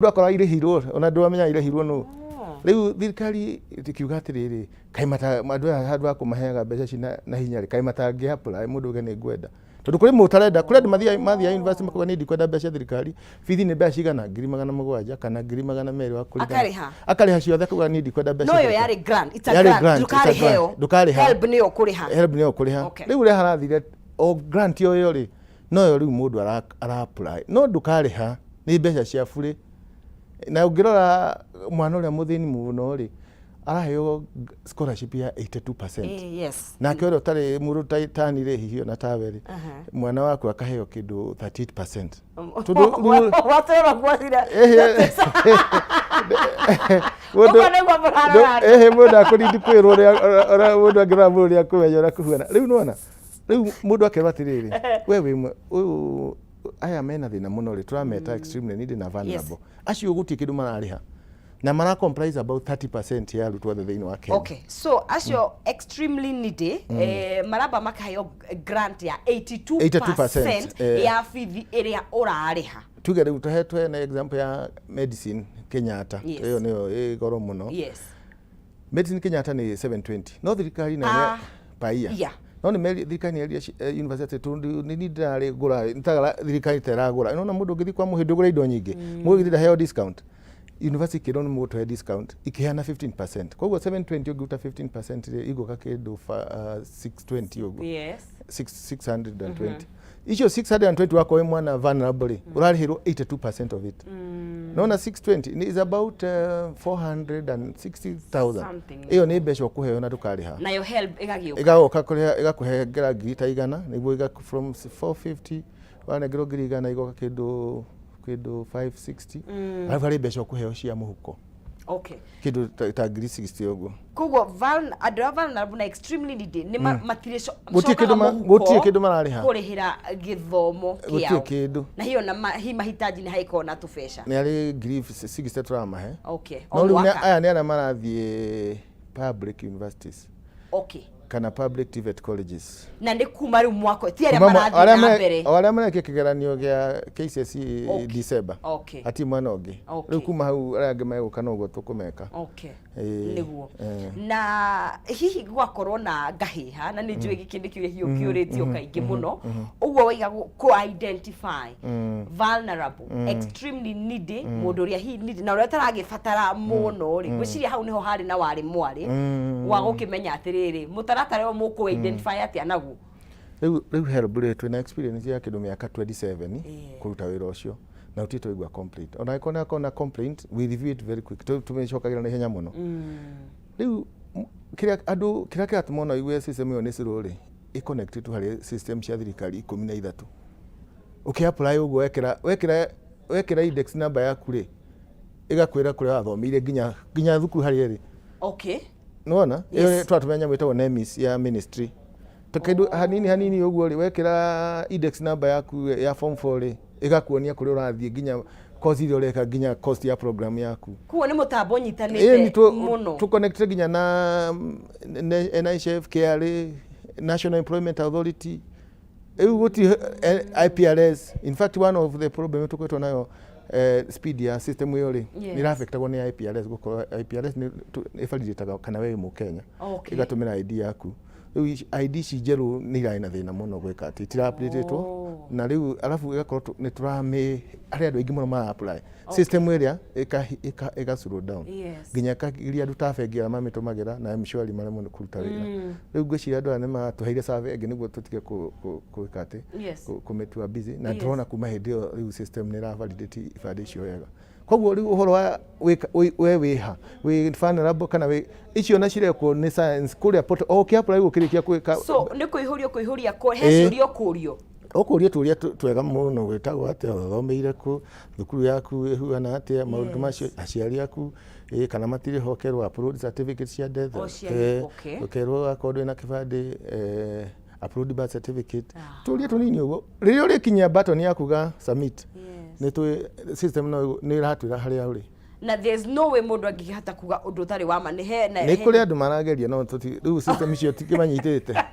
Mũndũ akora irĩhirwo ona ndũramenya irĩhirwo nũ. Rĩu thirikari ĩkiuga atĩrĩrĩ, kaĩ mata andũ aya handũ ha kũmaheaga mbeca ici na hinya rĩ, kaĩ matangĩ apply mũndũ uge nĩ ngwenda, tondũ kũrĩ mũndũ ũtarenda. Kũrĩ andũ mathiaga university makauga, "Niĩ ndikwenda mbeca cia thirikari." Bithi nĩ mbeca cigana? 700,000 kana 200,000 wa kũringana. Akarĩha. Akarĩha ciothe, akauga, "Niĩ ndikwenda mbeca No cia ĩyo thirikari." yarĩ grant. It's a Yarĩ grant. grant, it's a grant. Ndũkarĩheo. Ndũkarĩha. HELB nĩyo ũkũrĩha. HELB nĩyo ũkũrĩha. Rĩu ũrĩa harathire, o grant o ĩyo rĩ, noyo rĩu mũndũ ara apply, no ndũkarĩha, nĩ mbeca cia burĩ. Na ũngĩrora mwana ũrĩa mũthĩni mũno rĩ, araheo scholarship ya 82%. Nake ũrĩa ũtarĩ mũndũ tani rĩ, hihi ona tawe rĩ, mwana waku akaheo kĩndũ 38%, tondũ Watũra guocire. Mũndũ Ũguo nĩguo mũrarora. Ehe, mũndũ akũrindi kwĩrwo ũrĩa mũndũ angĩrora mũndũ ũrĩa akũmenya ũrĩa kũhuana. Rĩu nĩwona rĩu mũndũ akerwo atĩrĩrĩ, we wĩ ũyũ, aya mena thĩna mũno rĩ, tũrameta extremely needy na vulnerable, acio gũtirĩ kĩndũ mararĩha na mara comprise about 30% ya arutwo othe thĩinĩ wa Kenya. Okay, so acio extremely needy maramba makaheo grant ya 82%, 82%, ya bithi ĩrĩa ũrarĩha. Tuge rĩu tũhe na example ya medicine Kenyatta. Ĩyo nĩyo ĩ goro mũno. Medicine Kenyatta nĩ 720, no thirikari nayo per year. No nĩ meri thirikari nĩ yeria university tondũ nĩ niĩ ndĩrarĩ ngũra nĩtagara thirikari ta ĩragũra. Nĩwona mũndũ ũngĩthiĩ kwa mũhĩndĩ ũgũre indo nyingĩ, mũndũ ũngĩthiĩ ndaheo discount. University ikĩrwo nĩ mũgũtũhe discount, ikĩheana 15%. Koguo 720 ũngĩruta 15% rĩ, igũka kĩndũ 620 ũguo. 620. Icio 620, wakorwo wĩ mwana vulnerable rĩ, ũrarĩhĩrwo 82% of it. Nona 620 is about 460,000. Something. Ĩyo nĩ mbeca ũkũheo na ndũkarĩha. Nayo HELB ĩgagĩũka. Ĩgagoka kũrĩha, ĩgakũhengera ngiri ta 100, nĩguo from 450 wanengerwo 100,000, igoka kĩndũ 560, alafu harĩ mbeca ũkũheo cia mũhuko, kĩndũ ta 60,000 ũguo. Koguo andũ arĩa vulnerable na extremely needy nĩ matirĩ Gũtirĩ kĩndũ gũtirĩ kĩndũ mararĩha. Kũrĩhĩra gĩthomo Gũtirĩ kĩao. kĩndũ. Na hiyo na hi mahitaji nĩ hagĩkorwo na tũbeca. Nĩ arĩ 60,000 tũramahe. O No rĩu mwaka. Aya nĩ arĩa marathiĩ public universities kana public TVET colleges. Na nĩ kuma rĩu mwaka, ti arĩa Kuma marathiĩ arĩa na mbere. O arĩa marekia kĩgeranio gĩa KCSE December. Hatirĩ mwana ũngĩ. Rĩu kuma hau arĩa angĩ megũka no ũguo tũkũmeka. Ĩĩ, Nĩguo. Na hihi gwakorwo na ngahĩha, na nĩ njũĩ gĩkĩ nĩ kĩũria hihi ũkĩũrĩtio kaingĩ mũno, ũguo waiga kũ identify vulnerable, extremely needy, mũndũ ũrĩa hihi needy na ũrĩa ũtaragĩbatara mũno rĩ, ngwĩciria hau nĩho harĩ na warĩ mwarĩ wa gũkĩmenya atĩrĩrĩ, mũtaratara ũyũ mũkũ identify atĩa naguo? Rĩu HELB rĩ, twĩna experience ya kĩndũ mĩaka 27 kũruta wĩra ũcio, na gũtirĩ twaigua complaint. Ona angĩkorwo nĩ akorwo na complaint, we review it very quick. Tũmĩcokagĩra na ihenya mũno. Rĩu kĩrĩa andũ, kĩrĩa kĩratũma ona ũigue system ĩyo nĩ slow rĩ, ĩ connected harĩ system cia thirikari 13. Ũkĩ apply ũguo, wekĩra index number yaku rĩ, ĩgakwĩra kũrĩa wathomeire nginya thukuru harĩa ĩrĩ. Nĩwona ĩyo tũratũmĩra nyamũ ĩtagwo NEMIS ya ministry. Tũkĩndũ hanini hanini ũguo rĩ, wekĩra index number yaku ya form 4 rĩ, ĩgakuonia kũrĩa ũrathiĩ, nginya course iria ũreka, nginya cost ya program yaku. Koguo nĩ mũtambo Ĩĩ, ũnyitanĩte nĩ mũno. tũ connect nginya na NHIF, KRA, National Employment Authority, rĩu gũtirĩ IPRS. In fact, one of the problem tũkoretwo nayo, speed ya system ĩyo rĩ, nĩ ĩraffectagwo nĩ IPRS, gũkorwo IPRS nĩ ĩvalidataga kana we wĩ Mũkenya. Ĩgatũmĩra ID yaku. Rĩu ID ici njerũ nĩ irarĩ na thĩna mũno gwĩka atĩ itira updatetwo. Na rĩu arabu ĩgakorwo nĩ tũramĩ harĩ andũ aingĩ mũno mara apply system ĩrĩa ĩka slow down nginya ĩkagiria andũ ta bengi arĩa mamĩtũmagĩra na M-Shwari maremwo nĩ kũruta wĩra. Rĩu ngwĩciria andũ aya nĩ matũheire survey ĩngĩ nĩguo tũtige gwĩka atĩ kũmĩtua busy, na tũrona kuma hĩndĩ ĩyo rĩu system nĩ ĩra validate ibandĩ icio wega. Koguo rĩu ũhoro wa we wĩha wĩ vulnerable kana wĩ icio na cirekwo nĩ science kũrĩa portal, o ũkĩ apply ũkĩrĩkia gwĩka. So nĩ kũihũria he ciũria ũkũrio? Ũkũrio tũria twega mũno: wĩtagwo atĩa, ũthomeire kũ, thukuru yaku ĩhuana atĩa, maũndũ macio, aciari aku kana matirĩ ho, ũkerwo upload certificate cia death. O ciari, Ũkerwo akorwo ndũrĩ na kĩbandĩ, upload birth certificate. Tũria tũnini ũguo. Rĩrĩa ũrĩkinyia button ya kuga submit, nĩ tũĩ system no nĩ ĩratwĩra harĩa ũrĩ. Na there's no way mũndũ angĩhota kuga ũndũ ũtarĩ wa ma nĩ he na Nĩ kũrĩ andũ marageria, no rĩu system icio tikĩmanyitĩte.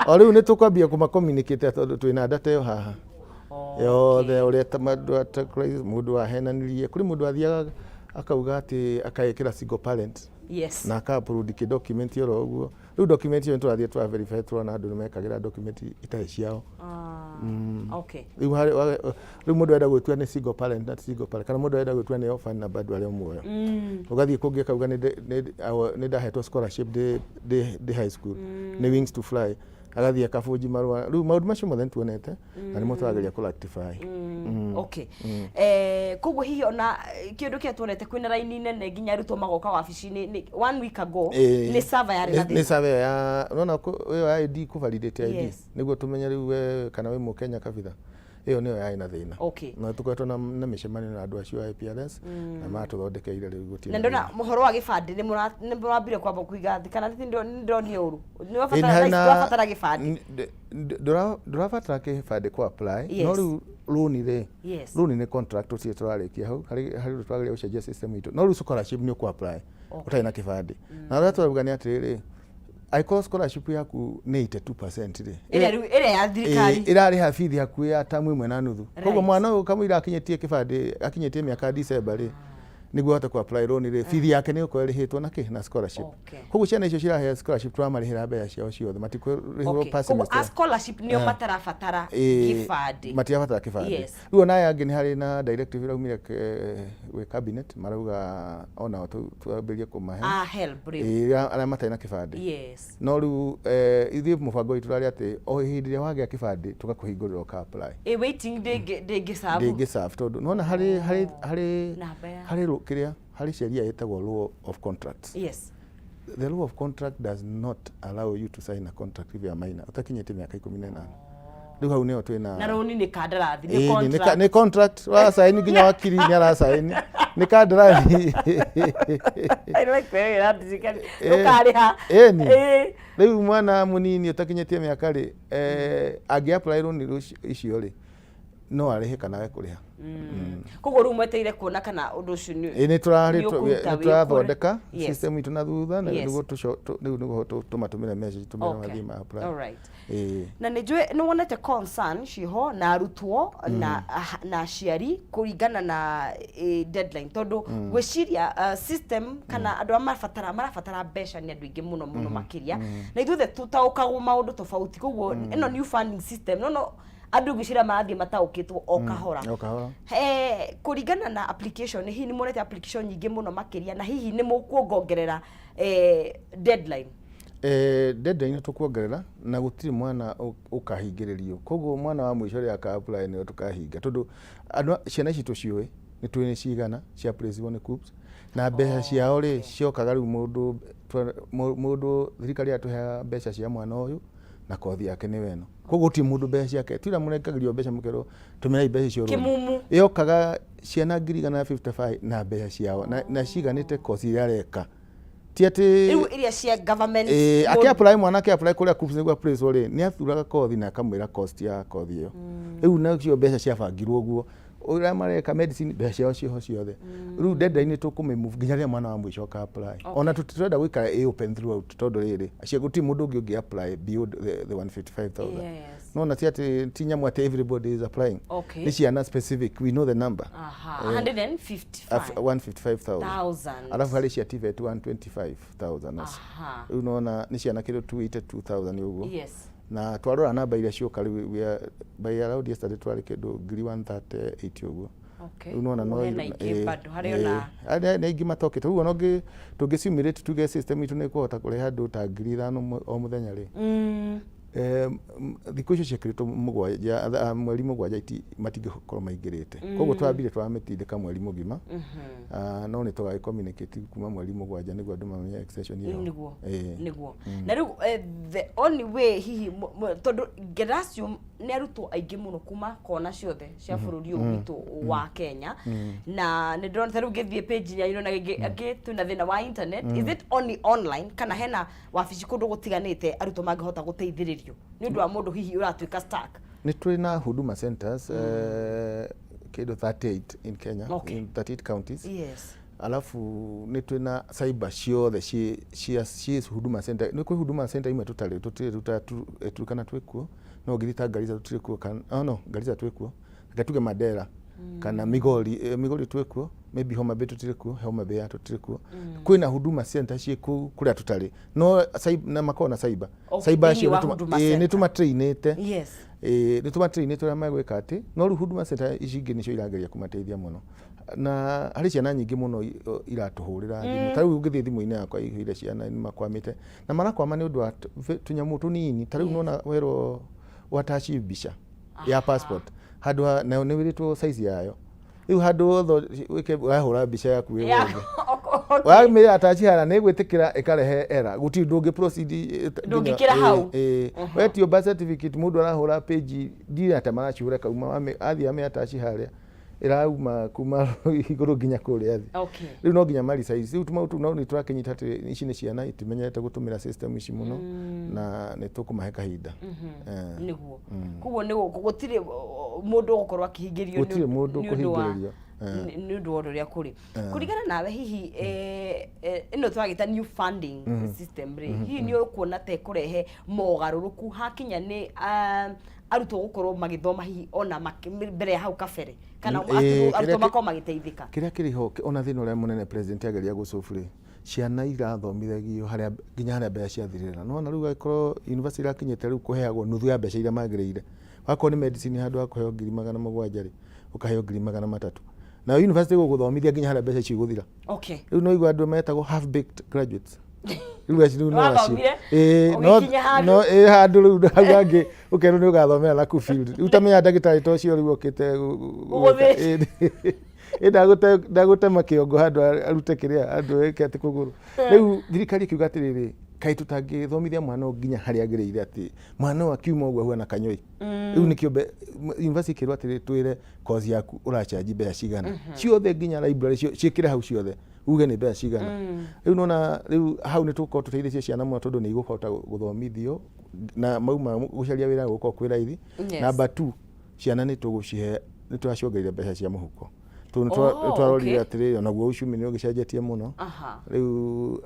O rĩu nĩ tũkwambia kũma communicate tondũ twĩna data ĩyo haha. Yothe ũrĩa ta mũndũ mũndũ wahenanirie, kũrĩ mũndũ athiaga akauga atĩ akaĩkĩra single parent na aka upload kĩ document oro ũguo. Rĩu document ĩyo nĩtũrathiĩ tũra verify, tũrona andũ nĩmekagĩra document itarĩ ciao. Ah, okay. Rĩu rĩu mũndũ arenda gwĩtua nĩ single parent na ti single parent, kana mũndũ arenda gwĩtua nĩ orphan na bado arĩ o muoyo. Ũgathiĩ kũngĩ akauga nĩ ndahetwo scholarship ndĩ high school nĩ Wings to Fly, agathiĩ akabunji marũa. Rĩu maũndũ macio mothe nĩtuonete na nĩmo tũrageria kũ rectify. Okay, koguo hihi ona kĩndũ kĩrĩa tuonete kwĩna raini nene nginya arutwo magoka wabici-inĩ one week ago, nĩ server yarĩ na nĩ thĩna. Survey ya unaona ĩyo ya ID, kũ validate ID, nĩguo tũmenye rĩu we kana wĩ Mũkenya kabitha, ĩyo nĩyo yarĩ na thĩna. Na tũkoretwo na mĩcemanio na andũ acio a IPRS na matũthondekeire, rĩu gũtirĩ na na ndona thĩna. Mũhoro wa gĩbandĩ nĩ mũrambire kwamba kũiga thĩ, kana nĩ ndĩronire ũru? Nĩ Ĩĩ, nĩ harĩ wabatara gĩbandĩ? Ndũrabatara kĩbandĩ kũ apply, no rĩu loan rĩ, loan nĩ contract, tũtirĩ tũrarĩkia hau harĩ ũndũ tũrageria gũcenjia system itũ, no rĩu scholarship nĩ ũkũ apply ũtarĩ na kĩbandĩ. Na ũrĩa tũrauga nĩ atĩrĩrĩ, angĩkorwo scholarship yaku nĩ 82% rĩ, ĩrĩa rĩu ĩrĩa ya thirikari, ĩrarĩha bithi hakuhĩ ya tamu ĩmwe na nuthu. Koguo mwana ũyũ kamũira akinyĩtie kĩbandĩ, akinyĩtie mĩaka December rĩ, nĩguo ahote kũ apply loan rĩ, bithi yake nĩ gũkorwo ĩrĩhĩtwo na kĩ na scholarship. Koguo ciana icio ciraheo scholarship tũramarĩhĩra mbeca ciao ciothe, matikũrĩhwo per Koguo a semester. Scholarship nĩo matarabatara gĩbandĩ. Matirabatara kĩbandĩ. Rĩu ona aya angĩ nĩ harĩ na directive ĩraumire gwĩ cabinet, marauga onao twambĩrĩrie kũmahe a HELB rĩu. Ĩĩ, arĩa matarĩ na kĩbandĩ. No rĩu ithuĩ mũbango witũ ũrarĩ atĩ o hĩndĩ ĩrĩa wagĩa kĩbandĩ tũgakũhingũrĩra ũka apply. Ĩ waiting ndĩngĩ serve? Ndĩngĩ serve tondũ nona harĩ Namba ya harĩ kĩrĩa harĩ sheria ĩtagwo law of contracts. The law of contract does not allow you to sign a contract if you are minor, ũtakinyĩtie mĩaka 18. Rĩu hau nĩho twĩna Na rũni nĩ kandarathi, nĩ Ĩĩ, contract. Nĩ contract wasaini, nginya wakiri nĩ arasaini, nĩ kandarathi. I like the way ũrandirikania. Ndũkarĩha. Ĩni. Rĩu mwana mũnini ũtakinyĩtie mĩaka rĩ, angĩ apply loan icio rĩ, no arĩhe kana age kũrĩha. Koguo rĩu mweteire kuona kana ũndũ ũcio nĩ Ĩĩ, nĩ nĩ ũkũruta nĩ tũrathondeka system itũ na thutha na nĩguo rĩu nĩguo tũmatũmĩre message, tũmere mathiĩ ma apply. Ĩĩ. Na nĩ njũĩ nĩ wonete concern ciho na arutwo na aciari kũringana na deadline, tondũ gwĩciria system kana andũ arĩa marabatara mbeca nĩ andũ aingĩ mũno mũno makĩria, na ithuothe tũtaũkagwo maũndũ tofauti. Koguo ĩno new funding system, no andũ ngwĩciria marathiĩ mataũkĩtwo o kahora. O kahora. Kũringana na application, hihi nĩ muonete application nyingĩ mũno makĩria, na hihi nĩ mũkuongongerera deadline? Deadline tũkuongerera na gũtirĩ mwana ũkahingĩrĩrio. Koguo mwana wa mũico rĩrĩa aka apply nĩwe tũkahinga, tondũ andũ ciana ici tũciũĩ, nĩ tũĩ nĩ cigana cia place nĩ KUCCPS na mbeca ciao rĩ, ciokaga rĩu mũndũ mũndũ thirikari yatũheaga mbeca cia mwana ũyũ na kothi yake nĩwe ĩno. Koguo gũtirĩ mũndũ mbeca ciake tira mũrengagĩrio mbeca mũkerwo tũmĩrai mbeca icio rũni. Kĩmumu. Yokaga ciana 155,000 na mbeca ciao na ciganĩte kothi iria areka, ti atĩ rĩu iria cia government. Akĩ apply, mwana akĩ apply kũrĩa KUCCPS nĩguo place rĩ, nĩ athuraga kothi na akamwĩra cost ya kothi ĩyo. Rĩu nacio mbeca ciabangirwo ũguo, ũrĩa mareka medicine mbeca ciao ciĩho ciothe. Rĩu deadline tũkũmĩ move nginya rĩrĩa mwana wa mũico aka apply. Ona tũtirenda gũikara ĩ open throughout, tondũ rĩrĩ acio gũtirĩ mũndũ ũngĩ ũngĩ apply beyond the 155,000. No na ti atĩ ti nyamũ atĩ everybody is applying. Nĩ ciana specific, we know the number. Aha, 155 155,000. Thousand. Alafu harĩ cia TVET 125,000 nacio. Rĩu nona nĩ ciana kĩndũ 282,000 ũguo. Na twarora namba iria cioka rĩu, we are by around yesterday twarĩ kĩndũ ngiri 138 ũguo. Rĩu nona no Ũguo hena ingĩ bado harĩ ona harĩ na ingĩ matokĩte. Rĩu ona tũngĩ simulate, tuge system itũ nĩ ĩkũhota kũrehe andũ ta 5,000 o mũthenya rĩ, thikũ icio ciĩkĩrĩtwo mũgwanja, mweri mũgwanja matingĩkorwo maingĩrĩte. Koguo twambire tũramĩtindĩka mweri mũgima. Ah, no nĩ tũgagĩ communicate kuma mweri mũgwanja nĩguo andũ mamenye extension ĩyo. Nĩguo. Ĩĩ. Nĩguo na rĩu the only way hihi tondũ ngeracio nĩ arutwo aingĩ mũno kuma kona ciothe cia bũrũri ũyũ witũ wa Kenya, na nĩ ndĩrona ta rĩu ngĩthiĩ page yanyu na gĩngĩ angĩ twĩna thĩna wa internet. Is it only online kana hena wabici kũndũ gũtiganĩte arutwo mangĩhota gũteithĩrĩrio nĩ ũndũ wa mũndũ hihi ũratuĩka stuck? Nĩ tũrĩ na Huduma centers kĩndũ 38 in Kenya, in 38 counties. Alafu nĩ twĩ na cyber ciothe ciĩ Huduma center. Nĩ kwĩ Huduma center imwe tũtarĩ, tũtirĩ Turkana twĩ kuo, no ũngĩthiĩ ta Garissa tũtirĩ kuo, kana oh no, Garissa twĩ kuo. Reke tuge Mandera kana Migori, Migori twĩ kuo, maybe Homa Bay tũtirĩ kuo, Homa Bay ya tũtirĩ kuo. Kwĩna Huduma Center ciĩ kũu kũrĩa tũtarĩ no na makoragwo na cyber. Cyber thĩinĩ acio wa nĩ Huduma nĩ Center. tũmatrainĩte. Nĩ tũmatrainĩte ũrĩa megwĩka atĩ, no rĩu Huduma Center ici ingĩ nĩcio irageria kũmateithia mũno, na harĩ ciana nyingĩ mũno iratũhũrĩra thimũ. Ta rĩu ũngĩthiĩ thimũ-inĩ yakwa ihũire ciana nĩ makwamĩte, na marakwama nĩ ũndũ wa tũnyamũ tũnini. Ta rĩu nona werwo ũataci mbica ya passport handũ ha nayo nĩ wĩrĩtwo size yayo, rĩu handũ hothe wĩke wahũra mbica yaku wĩ wothe, wamĩ attach hara nĩ gwĩtĩkĩra ĩkarehe error, gũtirĩ ndũngĩ proceed. Ndũngĩkĩra hau. Wetio birth certificate, mũndũ arahũra page ndirĩ ata maracihũra kauma athiĩ ame attach harĩa ĩrauma kuma igũrũ nginya kũrĩa thĩ. Rĩu no nginya mari size rĩu tũmaũndũ tũu, no nĩ tũrakĩnyita atĩ ici nĩ ciana itimenyerete gũtũmĩra system ici mũno na nĩ tũkũmahe kahinda. Nĩguo, koguo nĩ gũtirĩ mũndũ ũgũkorwo akĩhingĩrio Gũtirĩ mũndũ nĩ ũndũ wa ũkũhingĩrĩrio. Nĩ ũndũ wa ũndũ ũrĩa kũrĩ kũringana nawe. Hihi ĩno twagĩta new funding system rĩ, hihi nĩ ũkuona ta ĩkũrehe mogarũrũku hakinya nĩ arutwo gũkorwo magĩthoma hihi ona mbere ya hau kabere, kana arutwo makorwo magĩteithĩka? Kĩrĩa kĩrĩ ho, ona thĩna ũrĩa mũnene president ageria gũcobu rĩ, ciana irathomithagio harĩa nginya harĩa mbeca ciathirĩra. Nĩwona rĩu angĩkorwo university irakinyĩte rĩu kũheagwo nuthu ya mbeca iria magĩrĩire, wakorwo nĩ medicine, handũ ha kũheo 700,000 rĩ, ũkaheo 300,000, nayo university gũgũthomithia nginya harĩa mbeca icio igũthira. Rĩu no igua andũ metagwo half baked graduates rĩu acio rĩu no acio. Wathomire, No ũgĩkinya handũ. No handũ rĩu hau hangĩ ũkerwo nĩ ũgathomera na kũ field. Rĩu ta menya ndagĩtarĩ ta ũcio rĩu okĩte Gũgũthĩnja. Ndagũtema kĩongo handũ arute kĩrĩa handũ eke atĩ kũgũrũ. Rĩu thirikari ĩkiuga atĩrĩrĩ, kaĩ tũtangĩthomithia mwana ũyũ nginya harĩa agĩrĩire, atĩ mwana ũyũ akiuma ũguo ahuana kanyoi. Rĩu nĩkĩo university ĩkĩrwo atĩrĩ, twĩre course yaku ũrachanji mbeca cigana ciothe, nginya library ciĩkĩre hau ciothe, uge nĩ mbeca cigana. Rĩu nona rĩu hau nĩ tũgũkorwo tũteithĩtie ciana mũno, tondũ nĩ igũhota gũthomithio na mauma gũcaria wĩra gũkorwo kwĩ raithi. Number two, ciana nĩ tũgũcihe, nĩ tũraciongereire mbeca cia mũhuko, tondũ nĩ twarorire atĩrĩrĩ, onaguo uchumi nĩ ũgĩcenjetie mũno. Rĩu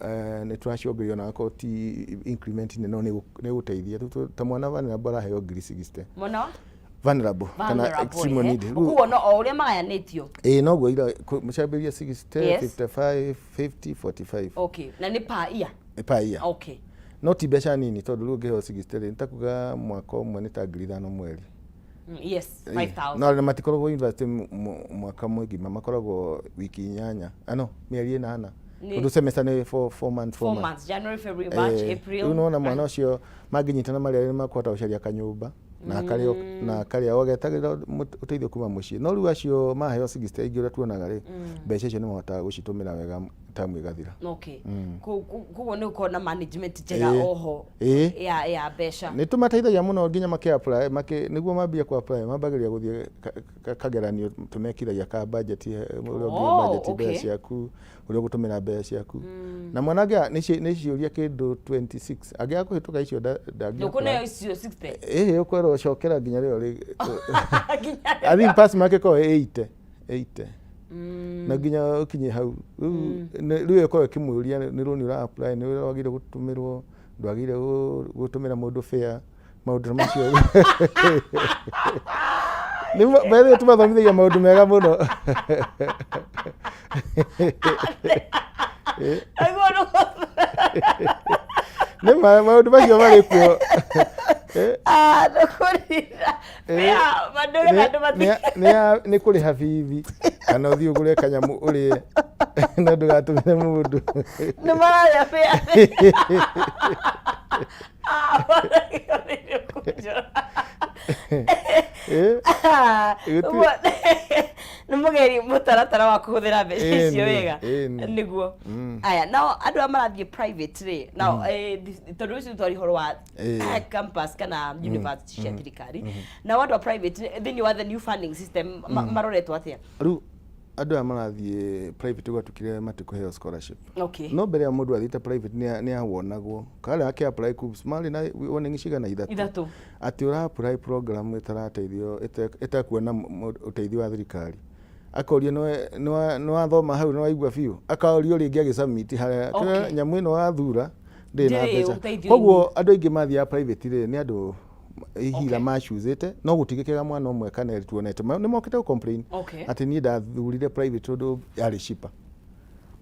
nĩ tũraciongereire, ona akorwo ti increment nene, no nĩ ĩgũteithia. Rĩu ta mwana vulnerable araheo 60,000. Mwana wa Vulnerable kana vulnerable, extreme need. Rĩu Koguo no o ũrĩa magayanĩtio. Ĩĩ, noguo ira mũcambĩrĩria 60, 55, 50, 45. Okay, na nĩ per year? Per year. No ti mbeca nini, tondũ rĩu ũngĩheo 60 rĩ, nĩ ta kuga mwaka ũmwe nĩ ta 5,000 mweri. Yes, 5000. No na matikoragwo university mwaka mũgima, makoragwo wiki 8, ano mĩeri 8, tondũ semester nĩ 4 months. 4 months, January, February, March, April. Rĩu nĩwona mwana ũcio mangĩnyitana marĩ erĩ, nĩmakũhota gũcaria kanyũmba na akarĩa na akarĩa o getagĩrĩra ũteithio kuma mũciĩ. No rĩu acio maheo 60 aingĩ ũrĩa tuonaga rĩ, mbeca icio nĩmahotaga gũcitũmĩra wega tamu ĩgathira. Okay, koguo nĩ gũkorwo na management njega oho ya mbeca. Nĩ tũmateithagia mũno nginya makĩ apply, nĩguo mambie ku apply, mambagĩrĩria gũthiĩ kageranio tũmekithagia ka budget, ũrĩa ũngĩ budget mbeca ciaku, ũrĩa ũgũtũmĩra mbeca ciaku. Na mwana angĩaga nĩ ciũria kĩndũ 26, angĩaga kũhĩtũka icio ndangĩ Ndũkũneo icio 60? Ĩhĩ, ũkwerwo cokera nginya rĩo rĩ Nginya I think pass mark ĩkoragwo ĩ 80 80 na nginya ũkinye hau. Rĩu rĩu ĩkorwo ĩkĩmũria nĩ rũni ũra apply, nĩ ũrĩa wagĩrĩire gũtũmĩrwo, ndwagĩrĩire gũtũmĩra mũndũ fare, maũndũ ta macio. Nĩ by the way, tũmathomithagia maũndũ mega mũno. Aiguo Nĩ maũndũ macio marĩ kuo. Ndũkũrira mandũre andũ mati Nĩ kũrĩha bithi kana ũthiĩ ũgũre kanyamũ ũrĩe na ndũgatũmĩre mũndũ. Nĩ mararĩa fare. Nĩ mũgeri mũtaratara wa kũhũthĩra mbeca icio wega. Nĩguo aya nao andũ aya marathiĩ private rĩ, nao tondũ ũcio twari ũhoro wa campus kana university cia thirikari, nao andũ a private thĩinĩ wa the new funding system maroretwo atĩa? Rĩu andũ aya marathiĩ private gwatukire matikũheo scholarship. No mbere ya mũndũ athiĩte private nĩ awonagwo karĩa akĩ apply KUCCPS marĩ na warning cigana 3. 3. Atĩ ũra apply program ĩtarateithio, ĩtekuona ũteithio wa thirikari, akorio nĩ wathoma hau, nĩ waigua biũ, akaorio rĩngĩ agĩcamiti harĩa nyamũ ĩno wathura ndĩrĩ na Ndĩrĩ mbeca. ũteithio. Koguo andũ aingĩ mathiaga private rĩ, nĩ andũ Ihinda machoosĩte no gũtigĩkĩga mwana ũmwe kana erĩ tuonete nĩ mokĩte gũ complain atĩ niĩ ndathurire private tondũ yarĩ cheaper.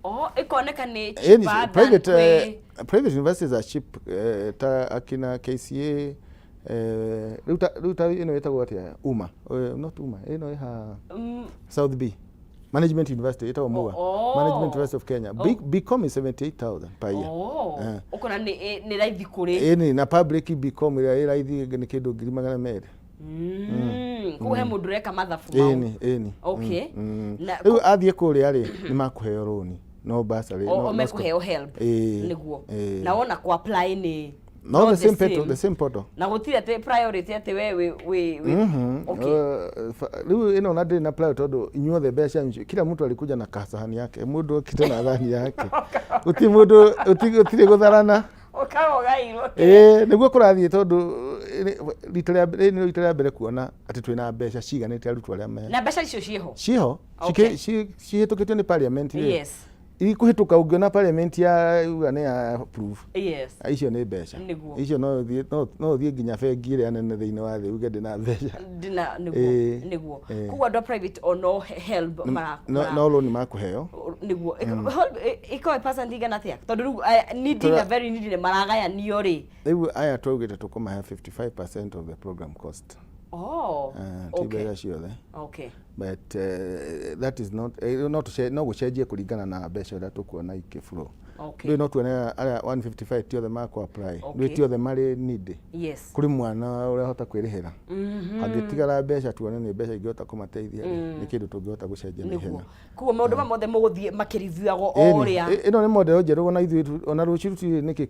Oh, ĩkoneka nĩ Ĩni, cheaper than private, private universities are cheap, ta akina KCA, rĩu ta ĩno ĩtagwo atĩa, UMA, not UMA, ĩno ĩha South B Management University ĩtagwo MUA. Management University of Kenya. BCom is 78,000 per year. Oh. Ũkona nĩ raithi kũrĩ Ĩni, na public BCom ĩrĩa ĩ raithi nĩ kĩndũ 200,000. Koguo he mũndũ ũreka mathabu mau. Ĩni. Na Rĩu athiĩ kũrĩa rĩ, nĩ makũheo rũni, no bursary, o no, o no mekũheo help. Ĩĩ, Nĩguo. Ĩĩ. Na wona ku apply nĩ no the same portal, the same portal. Na gũtirĩ atĩ priority atĩ we wĩ okay. Rĩu ĩno na ndĩrĩ na priority tondũ inyuothe mbeca kila mtu alikuja na kasahani yake, mũndũ okite na thani yake, gũtirĩ mũndũ, gũtirĩ gũtharana. Ũkagogairwo. Ĩĩ, nĩguo kũrathiĩ tondũ rita rĩa mbere, rĩrĩ nĩ rita rĩa mbere kuona atĩ twĩna mbeca ciganĩte arutwo arĩa me Na mbeca icio ciĩho? Ciĩho. Cihĩtũkĩtio nĩ parliament rĩ. Ikũhĩtũka ũngĩona parliament ya uga nĩ ya approve. Icio nĩ mbeca. Icio no ũthiĩ nginya bengi ĩrĩa nene thĩinĩ wa thĩ uge ndĩna mbeca. Ndina nĩguo. Nĩguo. Koguo andũ a private ono help mara No, no loan makũheo. Nĩguo ĩkorwo percent igana atĩa, tondũ rĩu needy na very needy nĩ maragayanio rĩ? Rĩu aya twaugĩte tũkũmahe 55% of the program cost. Ti mbeca ciothe. But that is not, no gũcenjie kũringana na mbeca ũrĩa tũkuona ikĩflow. Rĩu no tuone arĩa 155 ti othe makũ apply. Rĩu ti othe marĩ needy. Kũrĩ mwana ũrahota kwĩrĩhĩra. Hangĩtigara mbeca tuone nĩ mbeca ingĩhota kũmateithia rĩ, nĩ kĩndũ tũngĩhota gũcenjia na ihenya. Koguo maũndũ mamwe mothe mũgũthiĩ makĩriviagwo o ũrĩa Ĩno nĩ model njerũ, ona ithuĩ ona rũciũ tũtiũĩ nĩkĩ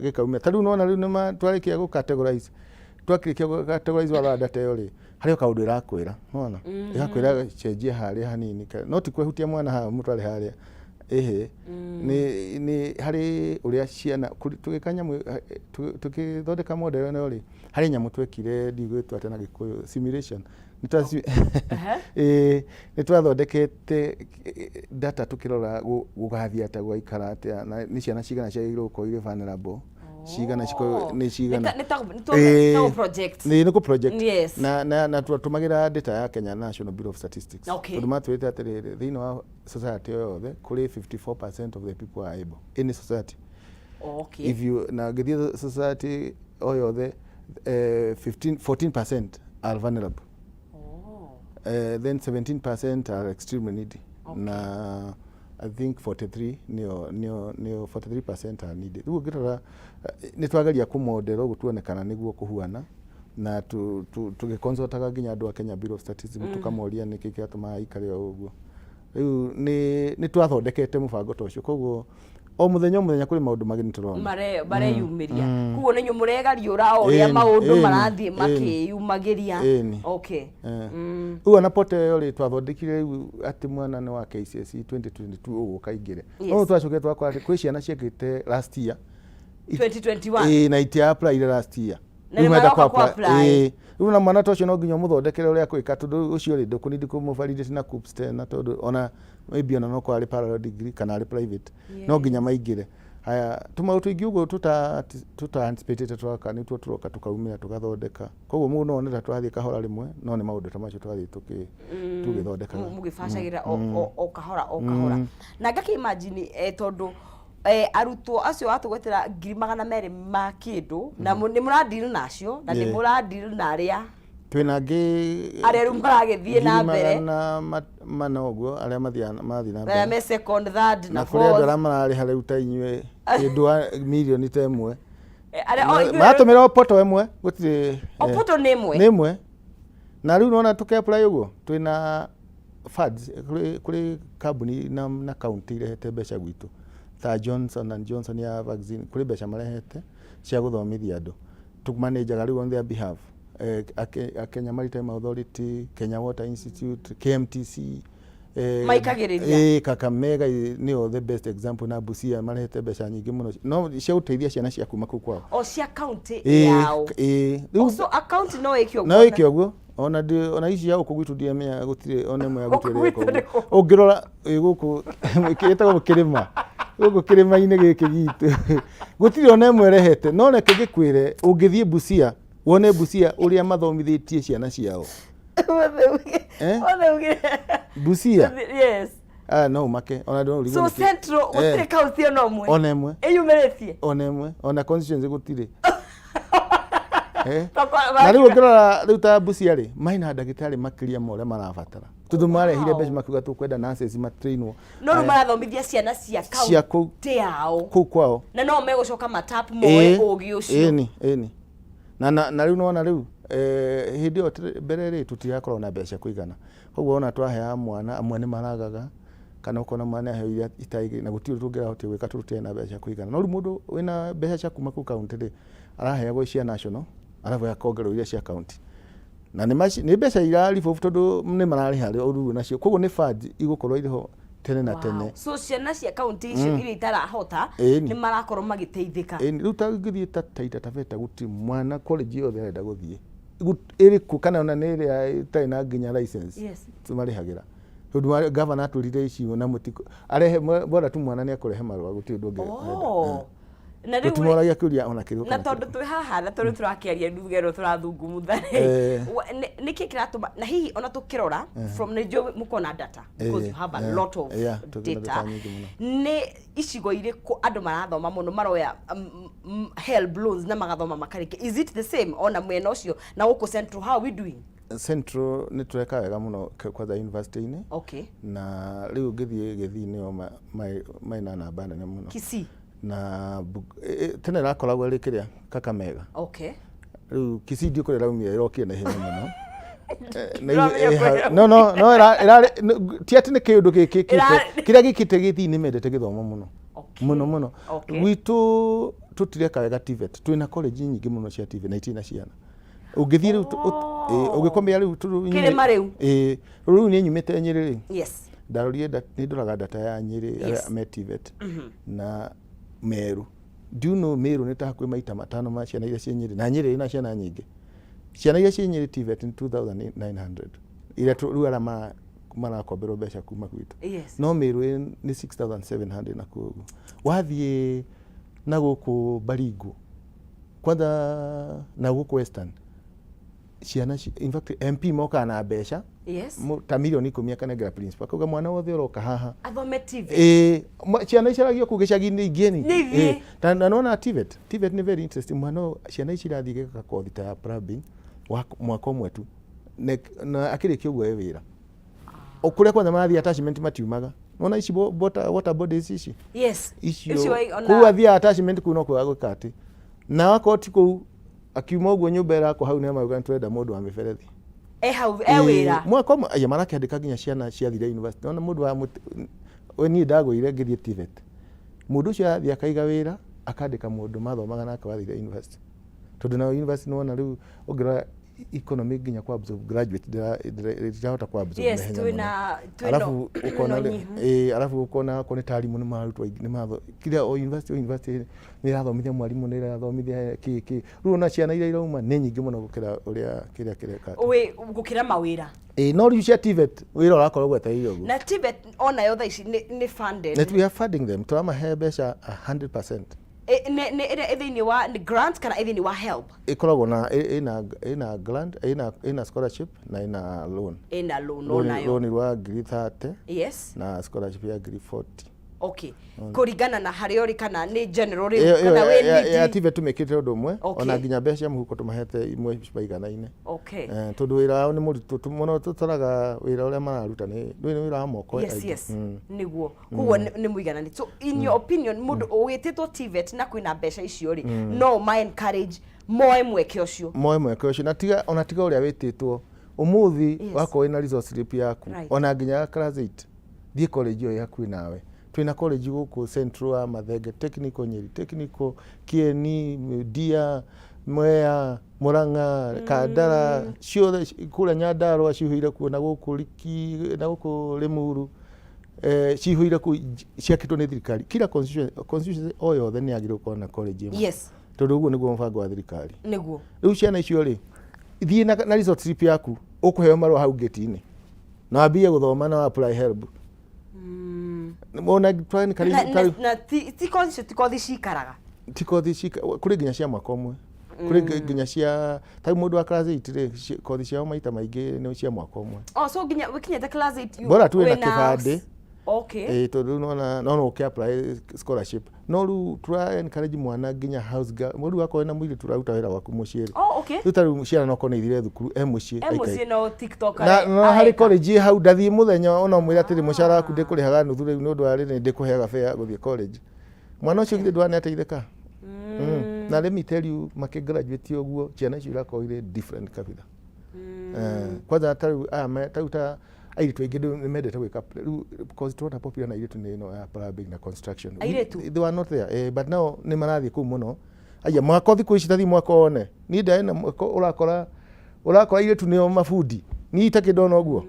gĩkaumĩra. Ta rĩu nĩwona rĩu nĩma twarĩkia gũ categorize, twakĩrĩkia gũ categorize warora data ĩyo rĩ, harĩ o kaũndũ ĩrakwĩra, nĩwona ĩgakwĩra cenjia harĩa hanini, no ti kwehutia mwana haha mũtware harĩa ĩhĩ, nĩ harĩ ũrĩa ciana tũgĩka nyamũ, tũgĩthondeka model ĩno rĩ, harĩ nyamũ twekire, ndigwĩtwo atĩa na Gĩkũyũ, simulation. Ĩĩ, nĩ twathondekete data tũkĩrora gũgathiĩ atĩa, gũgaikara atĩa, na nĩ ciana cigana ciagĩrĩirwo gũkorwo irĩ vulnerable, cigana cikorwo nĩ cigana. Nĩ ta project. Nĩ kũ project. Na twatũmagĩra data ya Kenya National Bureau of Statistics, tondũ matwĩrĩte atĩrĩrĩ, thĩinĩ wa society o yothe kũrĩ 54% of the people are able, any society. If you na ngĩthiĩ society o yothe, 15 14% are vulnerable. Then 17% are extremely needy. Na I think 43 nĩo 43% are needy. Rĩu ũngĩrora, nĩ twageria kũmodel ũguo tuone kana nĩguo kũhuana, na tũgĩconsultaga nginya andũ a Kenya Bureau of Statistics, tũkamoria nĩkĩ kĩratũmaga ikare o ũguo. Rĩu nĩ twathondekete mũbango ta ũcio, koguo o mũthenya o mũthenya kũrĩ maũndũ mageni tũrona. Mareyumĩria, koguo nĩ inyuĩ mũregariũra o ũrĩa maũndũ marathiĩ makĩyumagĩria. Ĩni. Rĩu ona portal ĩyo rĩ, twathondekire rĩu atĩ mwana nĩ wa KCSE 2022 ũguo kaingĩre. No twacokire twakora atĩ kwĩ ciana ciekĩte last year. 2021. Ĩĩ, na itia apply last year. Na Rĩu nĩ marenda maroka kũ-apply. kũ-apply. Ĩĩ. Rĩu na mwana ta ũcio no nginya ũmũthondekere ũrĩa kwĩka, tondũ ũcio rĩ, ndũkũnidi kũmũvalidate na KUCCPS tena, tondũ ona maybe ona no korwo arĩ parallel degree kana arĩ private, no nginya maingĩre. Haya, tũmaũndũ tũingĩ ũguo tũta anticipate twaka nĩtuo tũroka tũkaumĩra tũgathondeka. Koguo mũndũ no one ta tũrathiĩ kahora rĩmwe, no nĩ maũndũ ta macio tũrathiĩ tũgĩthondekaga. Mũgĩbacagĩra o kahora o kahora. Na ngakĩ imagine, tondũ arutwo acio watũgwetera 200,000 ma kĩndũ, na nĩ mũradeal nacio na nĩ mũradeal na arĩa Twĩna angĩ arĩa rĩu maragĩthiĩ na ngiri mbere. 400 ũguo arĩa mathiaga marathiĩ na arĩa mbere. Me second, third na Na kũrĩ andũ fourth. arĩa mararĩha rĩu ta inyuĩ kĩndũ mirioni ta ĩmwe. Arĩa o ithuĩ Maratũmĩra o portal ĩmwe, gũtirĩ O portal nĩ ĩmwe? Nĩ ĩmwe. Na rĩu nĩwona tũkĩ apply ũguo twĩna funds, kũrĩ kambuni na county irehete mbeca gwitũ ta Johnson and Johnson ya vaccine, kũrĩ mbeca marehete cia gũthomithia andũ, tũmanĩnjaga rĩu on their behalf, Kenya Maritime Authority, Kenya Water Institute, KMTC, Maikagĩrĩria. Kakamega nĩyo the best example, na Busia marehete mbeca nyingĩ mũno no cia gũteithia ciana cia kuma kũu kwao. O cia county Ĩĩ, yao? Ĩĩ. Rĩu So a county no ĩke ũguo? No ĩke ũguo. Ona ndi ona ici cia gũkũ gwitũ ndiamenya, gũtirĩ ona ĩmwe ya gwitũ Gũkũ ĩreka gwitũ nĩ ũguo. Ũngĩrora ĩ gũkũ ĩtagwo kĩrĩma, gũkũ kĩrĩma-inĩ gĩkĩ gitũ gũtirĩ ona ĩmwe ĩrehete, no reke ngĩkwĩre, ũngĩthiĩ Busia Wone Busia ũrĩa mathomithĩtie ciana ciao. Eh? Othe ugire. Busia. Yes. Ah, no ũmake ona ndona ũrigwo So nĩkĩ. Central Eh. gũtirĩ kaunti ona ũmwe. Ona ĩmwe. Ĩyumĩrĩtie. Ona ĩmwe, ona constituency gũtirĩ. Eh? Toko- Na rĩu ũngĩrora rĩu ta Busia rĩ, mena ndagĩtarĩ makĩria ma ũrĩa marabatara. Tondũ marehire Wow. mbeca makiuga tũkwenda nurses matrainwo. No rĩu Aya, marathomithia ciana cia Cia kũu. kaunti yao. Kũu kwao. Na no megũcoka matap moe ũgĩ ũcio. Ĩni, ĩni. Na rĩu nĩwona rĩu hĩndĩ ĩyo mbere rĩ tũtirakorwo na mbeca kũigana. Koguo ona twaheaga mwana amwe nĩ maragaga kana ũkona mwana aheo iria itaigĩ na gũtirĩ ũndũ tũngĩrahotire gwĩka tondũ tũtirĩ na mbeca kũigana. No rĩu mũndũ wĩna mbeca cia kuma kũu kaunti rĩ, araheagwo cia national arabu akongererwo iria cia kaunti. Na nĩ mbeca ira revolve tondũ nĩ mararĩha rĩu nacio. Koguo nĩ funds igũkorwo irĩ ho tene na tene. Wow. So ciana cia kaunti icio iria itarahota Ĩni. nĩ marakorwo magĩteithĩka. Ĩni, rĩu ta ũngĩthiĩ ta Taita Taveta gũtirĩ mwana college yothe arenda gũthiĩ ĩrĩkũ kana ona nĩ ĩrĩa ĩtarĩ na nginya license Yes. marĩhagĩra. Tondũ gavana atwĩrire ici na mũtikũ arehe bora tu mwana nĩ akũrehe marũa gũtirĩ ũndũ ũngĩ arenda. Oh. Na rĩu rĩ- Tũtimoragia kĩũria ona kĩrĩkũ na kana tondũ twĩ haha na tondũ tũrakĩaria ndugerwo tũrathungumutha rĩ nĩkĩ kĩratũma na hihi ona tũkĩrora from nĩ njũĩ mũkona data because Eh, you have a lot of yeah, tũkĩona data data nyingĩ mũno. nĩ icigo irĩkũ andũ marathoma mũno maroya HELB loans na magathoma makarĩkia? Is it the same ona mwena ũcio na gũkũ Central? How are we doing? Central nĩ tũreka wega mũno kwanza university-inĩ. Okay. Na rĩu ũngĩthiĩ Gĩthii nĩo maina namba nene mũno. Kisii. Na tene ĩrakoragwo ĩrĩ kĩrĩa Kakamega. Okay. Rĩu Kisii ndiũ kũrĩa ĩraumire, ĩrokire na ihenya mũno. Na Ndĩramenya kũrĩa no ti atĩ nĩ kĩũndũ gĩkĩkĩte kĩrĩa gĩkĩte Gĩthii nĩ mendete gĩthomo mũno. Okay. Mũno mũno. Okay. Gwitũ tũtireka wega TVET. Twĩna college nyingĩ mũno cia TVET na itirĩ na ciana. Ũngĩthiĩ rĩu ũngĩkomea rĩu Kĩrĩma rĩu. Ĩĩ, rĩu niĩ nyumĩte Nyĩrĩ rĩ. Yes. Ndarorire nĩ ndoraga data ya Nyĩrĩ arĩa me TVET na Meru. Do you know Meru nĩ ta hakuhĩ maita matano ma ciana iria ciĩ Nyĩrĩ, na Nyĩrĩ ĩna ciana nyingĩ. Ciana iria ciĩ Nyĩrĩ TVET nĩ 2900 iria rĩu arĩa marakomberwo mbeca kuma gwitũ. Yes. No Meru nĩ 6700 na kũu ũguo. Wathiĩ na gũkũ Baringo kwanza na gũkũ Western ciana in fact MP mokaga na mbeca Yes. ta mirioni 10 akanengera principal akauga mwana wothe ũroka haha athome TVET. Ĩĩ, ciana icaragio kũu gĩcagi-inĩ ingĩ ni. Nĩ ithiĩ. Ĩĩ, na nona TVET, TVET nĩ very interesting. Mwana ũyũ, ciana ici irathiĩ gĩka kothi ta ya plumbing wa mwaka ũmwe tu na akĩrĩkia ũguo e wĩra. O kũrĩa kwanza marathiĩ attachment matiumaga. Nona ici water bodies ici. Yes. Icio Icio ona kũu athiaga attachment kũu no kwaga gwĩka atĩ. Na wakorwo ti kũu akiuma ũguo nyũmba ĩrakwo hau nĩ marauga nĩtũrenda mũndũ wa mĩberethi. E hau e wĩra. Mwaka ũmwe aya marakĩandĩka nginya ciana ciathire university. Nona mũndũ wa mũti, we niĩ ndagũire ngĩthiĩ TVET. Mũndũ ũcio athiĩ akaiga wĩra akandĩka mũndũ mathomaga nake wathire university. Tondũ nayo university nĩwona rĩu ũngĩrora economy nginya kwa absorb graduate ndĩrahota kwa absorb Yes, naihenya twĩna mũno. twĩna Alafu ũkona twĩna rĩ, ũnyihu. ĩĩ, alafu ũkona okorwo nĩ ta arimũ nĩ mararutwo aingĩ, nĩ maratho, kila o university, o university nĩ ĩrathomithia mwarimũ, nĩ ĩrathomithia kĩ kĩ. Rĩu ona ciana iria irauma nĩ nyingĩ mũno gũkĩra ũrĩa kĩrĩa kĩreka. Wĩ gũkĩra mawĩra. Ĩĩ, no rĩu cia TVET wĩra ũrakorwo gwetereire ũguo. Na TVET onayo thaa ici nĩ funded. Net we are funding them, tũramahe mbeca 100%. Nĩ ĩrĩa ĩ thĩinĩ wa nĩ grant kana ĩ thĩinĩ wa HELB? Ĩkoragwo na ĩna grant, ĩna scholarship na ĩna loan. Ĩna loan Loan onayo. Loan rwa ngiri 30 Yes. na scholarship ya ngiri 40. Okay. Kũringana na harĩa ũrĩ kana nĩ general rĩu Ĩyo kana wĩ ya needy? TVET tũmĩkĩte ũndũ ũmwe Okay. ona nginya mbeca cia mũhuko tũmahete imwe maiganaine. Okay. Tondũ wĩra wao nĩ mũritũ mũno tũtoraga wĩra ũrĩa mararuta nĩ wĩra wa moko Yes, aingĩ. yes. Nĩguo. Koguo nĩ mũiganani. So in your opinion mũndũ ũgĩtĩtwo TVET na kwĩna mbeca icio rĩ no ma encourage moe mweke ũcio. Moe mweke ũcio na tiga ona tiga ũrĩa wĩtĩtwo ũmũthĩ Yes. wakorwo wĩna resource slip yaku Right. ona nginya class 8 thiĩ college ĩyo ĩ hakuhĩ nawe. Twĩna college gũkũ Central wa Mathenge Technical, Nyeri Technical, Kieni, Ndia, Mwea, Murang'a, Kandara, ciothe kũrĩa Nyandarũa cihũire kuo na gũkũ Riki na gũkũ Limuru cihũire kũu ciakĩtwo nĩ thirikari. Kila constituency o yothe nĩ yagĩrĩirwo gũkorwo na college ĩmwe. Yes. Tondũ ũguo nĩguo mũbango wa thirikari. Nĩguo. Rĩu ciana icio rĩ, thiĩ na resort slip yaku, ũkũheo marũa hau gate-inĩ. Na wambie gũthoma na apply HELB. Ona twa Na ti kothi icio ti kothi cikaraga. Ti kothi cika kũrĩ nginya cia mwaka ũmwe. Kũrĩ nginya cia ta rĩu mũndũ wa class 8 rĩ, kothi ciao maita maingĩ nĩ cia mwaka ũmwe. Oh, so nginya wikinyĩte class 8 Bora tu wĩna kĩbandĩ. Okay. Ĩĩ, tondũ rĩu nona no ũkĩ apply scholarship, no rĩu tũra encourage mwana nginya house girl, rĩu akorwo na mũirĩtu ũraruta wĩra gwaku mũciĩ rĩ, Oh, okay. Rĩu ta rĩu ciana no korwo nĩ ithire thukuru, e mũciĩ e aikare. Mũciĩ no TikTok Na na harĩ college ĩ hau, ndathiĩ mũthenya ona ũmwĩre atĩrĩ, mũcara waku ndĩkũrĩhaga nuthu rĩu nĩ ũndũ wa rĩrĩ, ndĩkũheaga fare ya gũthiĩ college. Mwana ũcio githĩ ndwona nĩ ateithĩka? Na let me tell you, makĩ graduate ũguo, ciana icio irakorwo irĩ different kabisa. Kwanza ta rĩu aya ta rĩu ta airĩtu aingĩ nĩ mendete gwĩka rĩu, because tũrona popular na airĩtu nĩ ĩno ya plumbing na construction. Airĩtu? They were not there, but now nĩ marathiĩ kũu mũno. Aya mwako thikũ ici, tathiĩ mwako wone, niĩ ndarĩ na mwako, ũrakora airĩtu nĩo mabundi. Niĩ itakĩ ndona ũguo,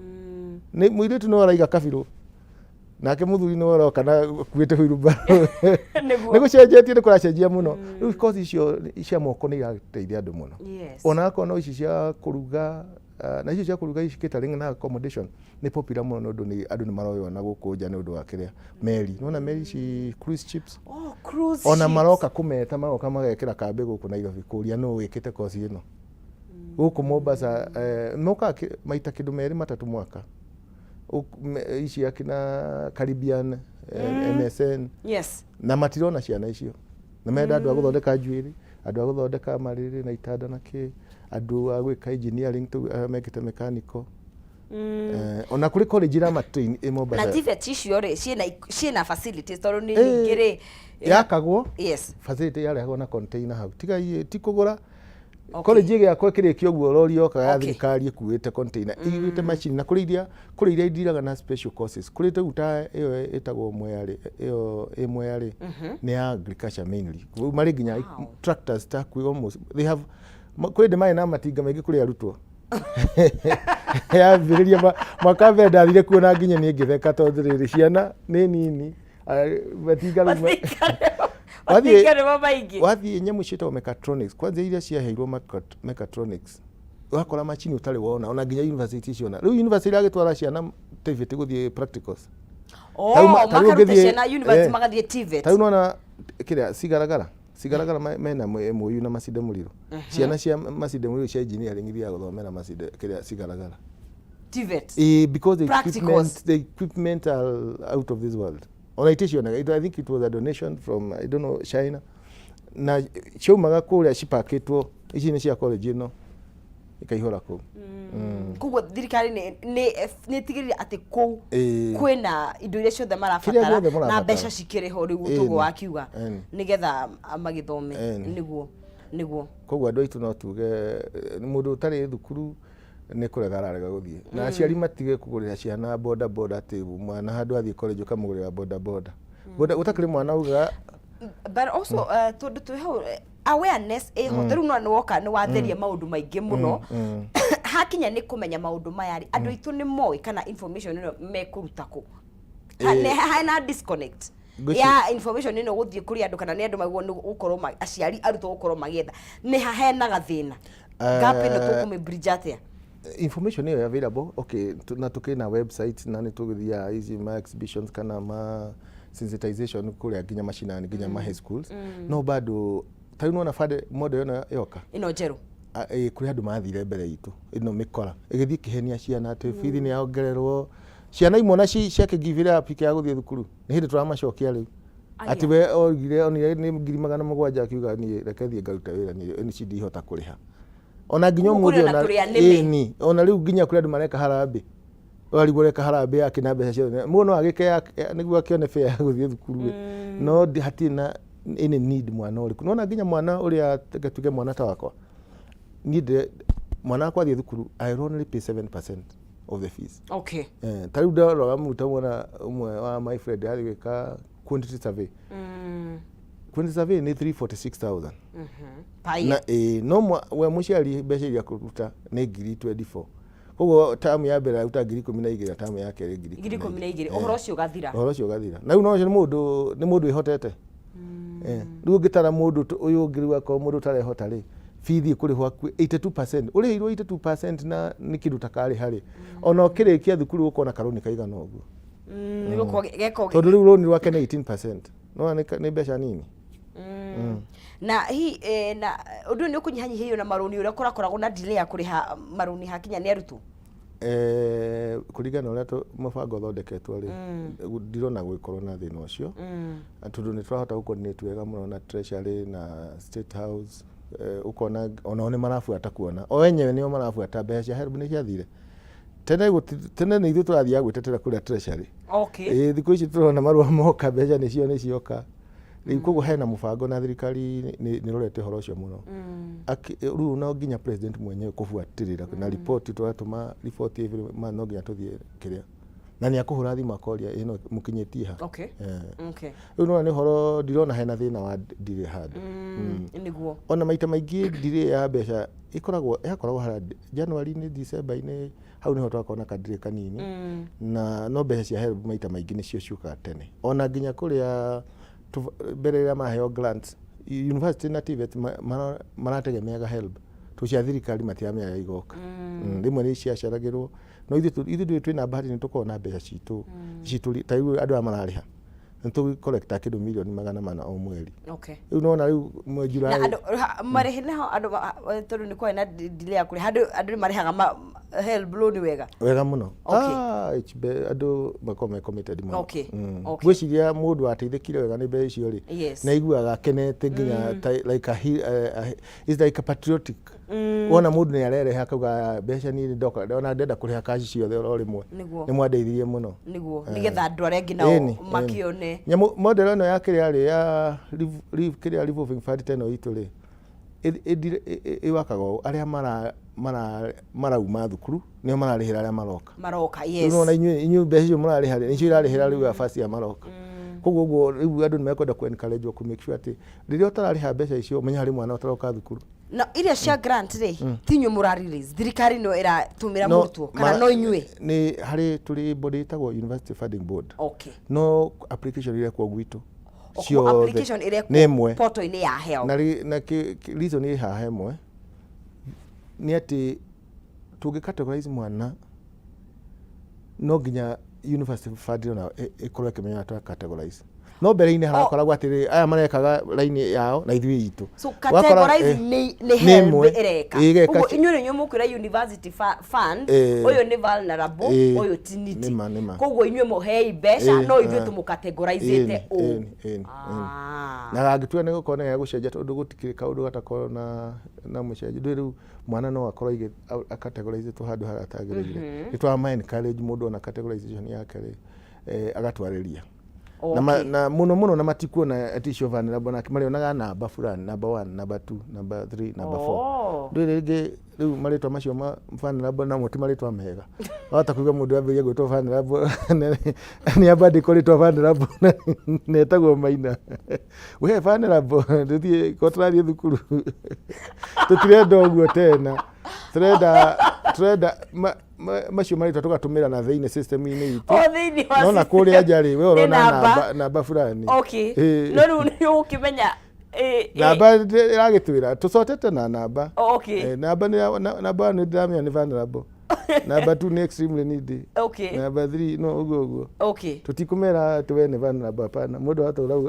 nĩ mũirĩtu nĩwe ũraiga kabirũ, nake mũthuri nĩwe ũroka na kuĩte wheelbarrow. Nĩ gũcenjetie, nĩ kũracenjia mũno. Rĩu kothi icio cia moko nĩ irateithia andũ mũno. Ona akorwo no ici cia kũruga, na icio cia kũruga ici, catering na accommodation, nĩ popular mũno nĩ ũndũ nĩ andũ nĩ maroywo na gũkũ nja nĩ ũndũ wa kĩrĩa meri, nĩwona meri ici, cruise ships. Oh, cruise Ona ships. Maroka kũmeta, magoka magekĩra kambĩ gũkũ Nairobi kũria nũ wĩkĩte kosi ĩno gũkũ Mombasa. Mokaga maita kĩndũ merĩ matatũ mwaka. Ici akina Caribbean, MSN, na matirona ciana icio na menda andũ a gũthondeka njuĩrĩ, andũ a gũthondeka marĩrĩ na itanda na kĩ, andũ a gwĩka engineering tu, mekĩte mechanical. Ona kũrĩ college irama train ĩ Mombasa. Na TVET icio rĩ, ciĩna facilities, tondũ nĩ Eh, ningĩ rĩ yakagwo facility yarehagwo na container hau, tiga ti kũgũra. College ĩgĩakwo, ĩkĩrĩkia ũguo, rori yokaga ya thirikari ĩkuĩte container ĩiguĩte machine, na kũrĩ iria idiraga na special courses. Kũrĩ rĩu ta ĩyo ĩtagwo Mwea rĩ, ĩyo ĩ Mwea rĩ, nĩ ya agriculture mainly. Marĩ nginya tractors ta kwĩ almost they have kwĩ ndĩ marĩ na matinga maingĩ kũrĩ arutwo. Yambĩrĩria mwaka wa mbere ndathire kuona nginya niĩ ngĩtheka, tondũ rĩrĩ ciana nĩ nini. Ah, matinga rĩu Matinga nĩmo maingĩ. Wathiĩ nyamũ ciĩtagwo mechatronics, kwanza iria ciaheirwo mechatronics, wakora macini ũtarĩ wona ona nginya university ciona. Rĩu university iragĩtwara ciana TVET gũthiĩ practicals. Oh, Ta rĩu makaruta ũngĩthiĩ- ciana university magathiĩ TVET. Ta rĩu nona kĩrĩa Cigaragara, Cigaragara mena MOU na Masinde Muliro. Ciana cia Masinde Muliro cia engineering ithiaga gũthomera Masinde, kĩrĩa, Cigaragara. TVET. Because the Practicals. equipment are out of this world. Ona ite cionaga, I think it was a donation from, I don't know, China, na ciaumaga kũrĩa cipakĩtwo, ici nĩ cia college ĩno, ikaihũra kũu. Koguo thirikari nĩ ĩtigĩrĩire atĩ kũu kwĩna indo iria ciothe Kĩrĩa marabatara gĩothe na mũrabatara. Mbeca cikĩrĩ ho rĩu, tũguo wakiuga, nĩgetha magĩthome. Nĩguo. Koguo andũ aitũ, no tuge mũndũ ũtarĩ thukuru nĩ kũrega ararega gũthiĩ, na aciari matige kũgũrĩra ciana boda boda, atĩ mwana handũ athiĩ college ũkamũgũrĩra boda boda boda, ũtakĩrĩ mwana ugaga. But also tondũ twĩ hau, awareness ĩho, ta rĩu no nĩ woka nĩ watheria maũndũ maingĩ mũno. Hakinya nĩ kũmenya maũndũ maya rĩ, andũ aitũ nĩ moĩ kana information ĩno mekũruta kũ? Hena disconnect ya information ĩno gũthiĩ kũrĩ andũ, kana nĩ andũ magwo nĩ gũkorwo aciari, arutwo gũkorwo magĩetha, nĩ ha hena gathĩna, gap ĩno tũkũmĩ bridge atĩa? Information ĩyo available, okay, na tukĩ na website, na nĩ tũgĩthiaga ici ma exhibitions kana ma sensitization kũrĩa nginya macinani, nginya ma high schools, no bado ta rĩu nĩwona fund model ĩno yoka ĩno njerũ. Kũrĩ andũ mathire mbere itũ, ĩno mĩkora ĩgĩthiĩ ĩkĩhenia ciana atĩ bithi nĩ yaongererwo. Ciana imwe ona ciakĩgivire up ikĩaga gũthiĩ thukuru, nĩ hĩndĩ tũramacokia rĩu. Aya. Atĩ we oigire onire nĩ 700,000, akiuga niĩ reke thiĩ ngarute wĩra, niĩ ici ndihota kũrĩha ona nginya Koguo ũmũthĩ. kũrĩ ona Ona tũrĩa nĩme. Ĩni, ona rĩu nginya kũrĩ andũ mareka harambĩ, warigwo ũreka harambĩ yake na mbeca ciothe, mũndũ no agĩke nĩguo akĩone fare ya gũthiĩ thukuru ĩ. No hatirĩ na any need mwana ũrĩkũ. Nona nginya mwana ũrĩa, reke tuge mwana ta wakwa, niĩ mwana wakwa athiĩ thukuru, I will only pay 7% of the fees. Ta rĩu ndarora mũta mwana ũmwe wa my friend athiĩ gwĩka quantity survey. Quantity survey nĩ 346,000 Paya. Na no we mũciari mbeca iria kũruta nĩ ngiri 24. Koguo tamu ya mbere aruta ngiri 12, na tamu ya kerĩ ngiri 12,000, ũhoro ũcio ũgathira. Ũhoro ũcio ũgathira. Na rĩu no ũcio nĩ mũndũ wĩhotete. Rĩu ũngĩtara mũndũ ũyũ ũngĩ, rĩu akorwo mũndũ ũtarehota rĩ, bithi ĩkũrĩhwo hakuhĩ 82%, ũrĩhĩirwo 82% na nĩ kĩndũ ũtakarĩha rĩ, ona ũkĩrĩkia thukuru ũkona karũni kaigana ũguo. Nĩ gũkorwo geko Tondũ rĩu rũni rwake nĩ 18%, nona nĩ mbeca nini. Na hi na ũndũ ũyũ nĩ ũkũnyihanyihia na marũni, ũrĩa kũrakoragwo na delay ya kũrĩha marũni hakinya nĩ arutwo? Kũringana na ũrĩa mũbango ũthondeketwo rĩ, ndirona gũgĩkorwo na thĩna ũcio, tondũ nĩ tũrahota gũ-coordinate wega mũno na Treasury na State House. Ũkona onao nĩ marabuata, kuona o enyewe nĩo marabuata mbeca cia HELB nĩ ciathire tene. Tene nĩ ithuĩ tũrathiaga gwĩtetera kũrĩa Treasury. Ĩĩ, thikũ ici tũrona marũa moka, mbeca nĩcio nĩ cioka rĩu. Koguo hena mũbango na thirikari nĩ ĩrorete ũhoro ũcio mũno. Rĩu no nginya president mwenyewe kũbuatĩrĩra na riboti, tũratũma riboti every month, no nginya tũthiĩ kĩrĩa na nĩ akũhũra thimũ akoria, "Ĩno mũkinyĩtie ha?" Rĩu nona nĩ ũhoro, ndirona hena thĩna wa ndirĩ handũ. Ona maita maingĩ ndirĩ ya mbeca ĩkoragwo yakoragwo harĩa January-inĩ, December-inĩ, hau nĩho twakorwo na kadirĩ kanini. Na no mbeca cia HELB maita maingĩ nĩcio ciũkaga tene, ona nginya kũrĩa mbere ĩrĩa maheo grants, university na TVET marategemeaga HELB tũ cia thirikari matiramenya igoka. Rĩmwe nĩ ciaceragĩrwo, no ithuĩ ndũĩ twĩna bahati, nĩ tũkoragwo na mbeca citũ citũ. Ta rĩu andũ aya mararĩha, nĩ tũcollecta kĩndũ mirioni 400 o mweri. Rĩu nona rĩu mweri Na andũ marĩhi naho andũ tondũ nĩ kwarĩ na delay ya kũrĩha, andũ nĩ marĩhaga HELB loan wega? Wega mũno. Ah, andũ makoragwo me committed mũno. Ngwĩciria mũndũ wateithĩkire wega nĩ mbeca icio rĩ, nĩ aiguaga akenete nginya like it's like a patriotic. Wona mũndũ nĩ arereha akauga, "Ah, mbeca niĩ nĩ ndoka ona ndenda kũrĩha cash ciothe oro rĩmwe." Nĩ mwandeithirie mũno. Nĩguo, nĩgetha andũ arĩa angĩ nao makĩone. Nyamũ model ĩno ya kĩrĩa rĩ, ya kĩrĩa revolving fund ta ĩno itũ rĩ, ĩwakaga ũũ, arĩa marauma thukuru nĩo mararĩhĩra arĩa maroka. Maroka. Rĩu nĩwona inyuĩ mbeca icio mũrarĩha rĩ, nĩcio irarĩhĩra rĩu abasi ya maroka. Koguo ũguo rĩu andũ nĩ mekwenda kũ encourage kũ make sure atĩ rĩrĩa ũtararĩha mbeca icio, ũmenye harĩ mwana ũtaroka thukuru. Na iria cia grant rĩ, ti inyuĩ mũra release, thirikari no ĩratũmĩra mũrutwo kana no inyuĩ? Nĩ harĩ tũrĩ body ĩtagwo University Funding Board. No application irekwo gwitũ ciothe. Application ĩrekwo nĩ ĩmwe portal-inĩ ya HELB. Na reason ĩ haha ĩmwe nĩ atĩ tũngĩ categorize mwana, no nginya university fund ona ĩkorwo ĩkĩmenya twa categorize. No mbere-inĩ harakoragwo atĩrĩ, aya marekaga raini yao na ithuĩ itũ. So Wakora, categorize nĩ nĩ HELB ĩmwe. ĩreka. Ĩgeka. Ũguo inyuĩ nĩ inyuĩ mũkwĩra university fund, ũyũ nĩ vulnerable, ũyũ ti needy. Nĩma, nĩma. Koguo inyuĩ mũhei mbeca, no ithuĩ tũmũcategorizĩte ũũ. Ĩni. Na angĩtua nĩ gũkorwo nĩ gũcenjia, tondũ gũtikĩrĩ kaũndũ gatakorwo na mũcenjio. Ndũĩ rĩu mwana no akorwo acategorizĩtwo handũ harĩa atagĩrĩire. Nĩ twama encourage mũndũ ona categorization yake rĩ, agatwarĩria na, na mũno mũno na matikuona atĩ icio vulnerable, nake marĩonaga namba fulani, number 1, number 2, number 3, number 4. Ndũĩ rĩngĩ rĩu marĩtwa macio ma vulnerable namo ti marĩtwa mega. Wahota kuigua mũndũ ambĩrĩria gwĩtwo vulnerable, nĩ ambandĩkwo rĩtwa vulnerable na etagwo Maina. We vulnerable, tũthiĩ ko tũrathiĩ thukuru, tũtirenda ũguo tena, tũrenda macio marĩtwa tũgatũmĩra na thĩinĩ system-inĩ itũ. O thĩinĩ wa no na system. Kũrĩa nja rĩ, we Nĩ ũrona namba. namba fulani. No rĩu nĩ ũgũkĩmenya Namba ĩragĩtwĩra tũcotete na namba. Namba nĩ namba 1 nĩ ndĩramenya nĩ vulnerable, namba 2 nĩ extremely needy, namba 3 no ũguo ũguo. Tũtikũmera atĩ we nĩ vulnerable, hapana. Mũndũ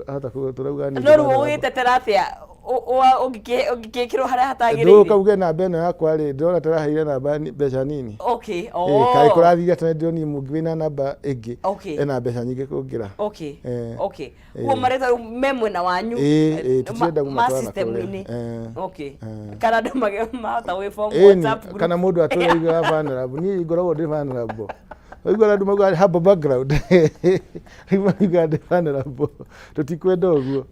ahota tũrauga nĩ No rĩu vulnerable. ũgĩtetera atĩa ũngĩkĩrwo harĩa hatagĩrĩire? Ndũka uge namba ĩno yakwa rĩ, ndĩrona tũraheire namba mbeca nini. Kaĩ kũrathire atĩa? Ndĩronire mũngĩ wĩna namba ĩngĩ ena mbeca nyingĩ kũngĩra. Ũguo marĩtwa rĩu me mwena wanyu. Ĩĩ, tũtirenda ma kũmatwara na system-inĩ. kũrĩa. Kana andũ mahota gwĩ form WhatsApp group. Kana mũndũ atũra igua vulnerable, niĩ ngoragwo ndĩ vulnerable. Waigua andũ maugaga humble background, rĩu marauga ndĩ vulnerable, tũtikwenda ũguo.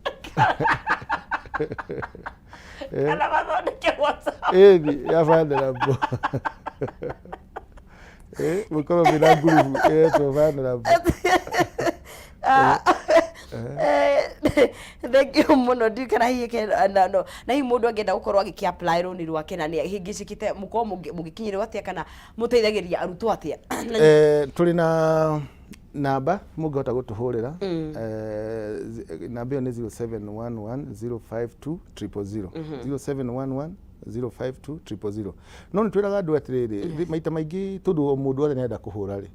Kana mathondeke WhatsApp. Ĩni ya vulnerable. Mũkorwo mwĩna ngurubu ĩretwo vulnerable. Thank you mũno. Ndiũĩ kana hihi no na hihi mũndũ angĩenda gũkorwo agĩkĩ apply rũni rwake na nĩ hĩngĩcĩkĩte mũkorwo mũgĩkinyĩrwo atĩa kana mũteithagĩrĩria arutwo atĩa? Tũrĩ na namba mũngĩhota gũtũhũrĩra. Namba ĩyo nĩ 0711 052 000, 0711 052 000. No nĩ twĩraga andũ atĩrĩrĩ, maita maingĩ tondũ o mũndũ wothe nĩarenda kũhũra rĩ,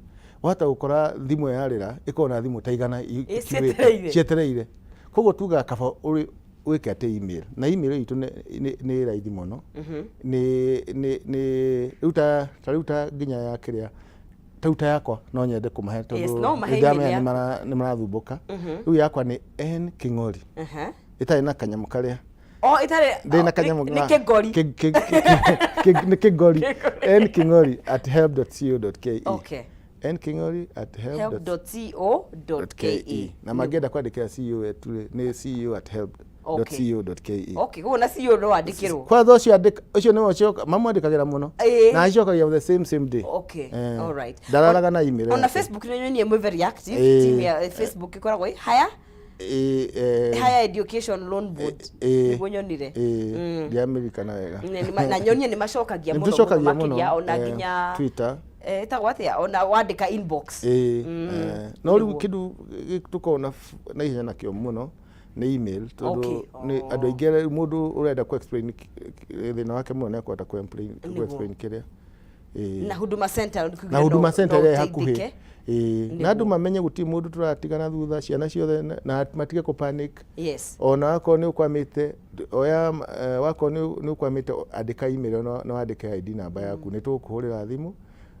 wahota gũkora thimũ ĩyo yarĩra ĩkorwo na thimũ ta 100 cietereire. Cietereire. Koguo tugaga kaba ũrĩ Wĩke atĩ email, na email itũ nĩ raithi mũno. Nĩ rĩu ta rĩu ta nginya ya kĩrĩa, ta rĩu ta yakwa no nyende kũmahe, Yes, tondũ no ũmahe nĩndamenya email. Nĩ marathumbũka. Rĩu yakwa nĩ N King'ori, ĩtarĩ na kanyamũ karĩa. O itarĩ. Ndĩ na kanyamũ. Nĩ kĩngori. Nĩ kĩngori. nking'ori@helb.co.ke. nking'ori@helb help.co.ke. Na mangĩenda kwandĩkĩra CEO wetu rĩ, nĩ ceo@helb.co.ke. Okay, koguo na CEO no wandĩkĩrwo. Kwanza ũcio andĩka, ũcio nĩwe ũcio mamwandĩkagĩra mũno, na acokagia the same same day. All right. Ndararaga na email Ona yake. Facebook nĩ nyonie mwĩ very active. Team ya Facebook ĩkoragwo ĩ haya Higher Education Loan Board, nĩguo nyonire. Ndiamirikana wega. Na nyonie nĩ macokagia Nĩ mũno mũno tũcokagia mũno. Makĩria ona nginya Twitter. Ĩtagwo atĩa, ona wandĩka inbox. Ĩĩ, no rĩu kĩndũ tũkoragwo na ihenya nakĩo mũno nĩ email, tondũ nĩ andũ aingĩ rĩu mũndũ ũrenda ku explain thĩna wake mũno nĩ akũhota ku explain kĩrĩa. Na Huduma Center. Na Huduma Center ĩrĩa ĩ hakuhĩ. Ĩĩ, na andũ mamenye gũtirĩ mũndũ tũratigana thutha, ciana ciothe, na matige kũ panic. Ona wakorwo nĩ ũkwamĩte, oya, wakorwo nĩ ũkwamĩte, andĩka email na wandĩke ID namba yaku, nĩ tũgũkũhũrĩra thimũ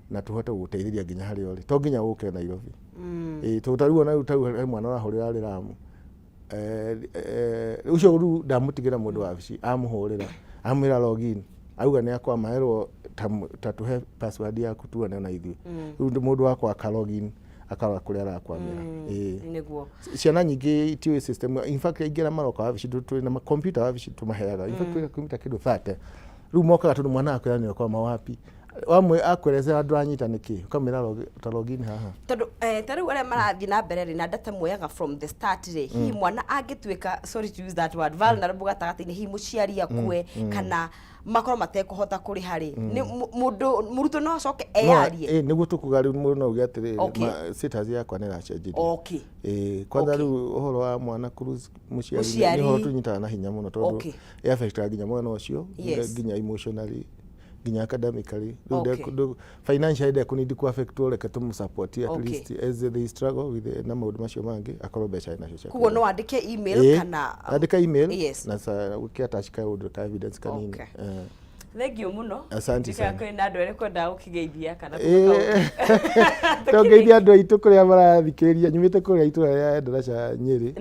na tũhote gũgũteithĩria nginya harĩa ũrĩ, to nginya ũke Nairobi. Ĩĩ, tondũ ta rĩu ona rĩu ta rĩu he mwana ũrahũrĩra arĩ Lamu. Ũcio rĩu ndamũtigĩra mũndũ wabici, amũhũrĩra, amwĩra login, auga nĩ akwama, erwo ta tũhe password yaku tuone ona ithuĩ. Rĩu mũndũ wakwa aka login, akarora kũrĩa arakwamĩra. Ĩĩ. Ciana nyingĩ itiũĩ system. In fact, aingĩ arĩa maroka wabici, tũrĩ na computer wabici tũmaheaga. In fact, twĩna computer kĩndũ 30. Rĩu mokaga tondũ mwana akwĩra nĩ akwama wapi, wamwe akwerezera ndũranyita nĩkĩ, ũkamwĩra ta login haha. Tondũ ta rĩu arĩa marathiĩ na mbere rĩ, na data muoyaga from the start rĩ, hihi mwana angĩtuĩka, sorry to use that word, vulnerable gatagatĩ-inĩ, hihi mũciari akue kana makorwo matekũhota kũrĩha rĩ, nĩ mũndũ mũrutwo no acoke eyarie? Ĩĩ, nĩguo tũkuga rĩu mũndũ no uge atĩrĩrĩ, status yakwa nĩ ĩracenjirie. Ĩĩ, kwanza rĩu ũhoro wa mwana kũ mũciari Mũciari. nĩ ũhoro tũnyitaga na hinya mũno, tondũ ĩ affectaga nginya mwana ũcio, nginya emotionally, nginya academically. Rĩu financially ndekũnidi ku affectwo, reke tũmũ support at least as they struggle with na maũndũ macio mangĩ, akorwo mbeca enacio cia Koguo kũrĩha. No wandĩke email kana Andĩka email na ũkĩ attach kaũndũ ka evidence kanini. Thank you mũno. Asante Ndikaga sana. kwĩ na andũ arĩa kwendaga gũkĩgeithia kana Tongeithia andũ aitũ kũrĩa marathikĩrĩria, nyumĩte kũrĩa itũra rĩa Endarasha, Nyĩrĩ.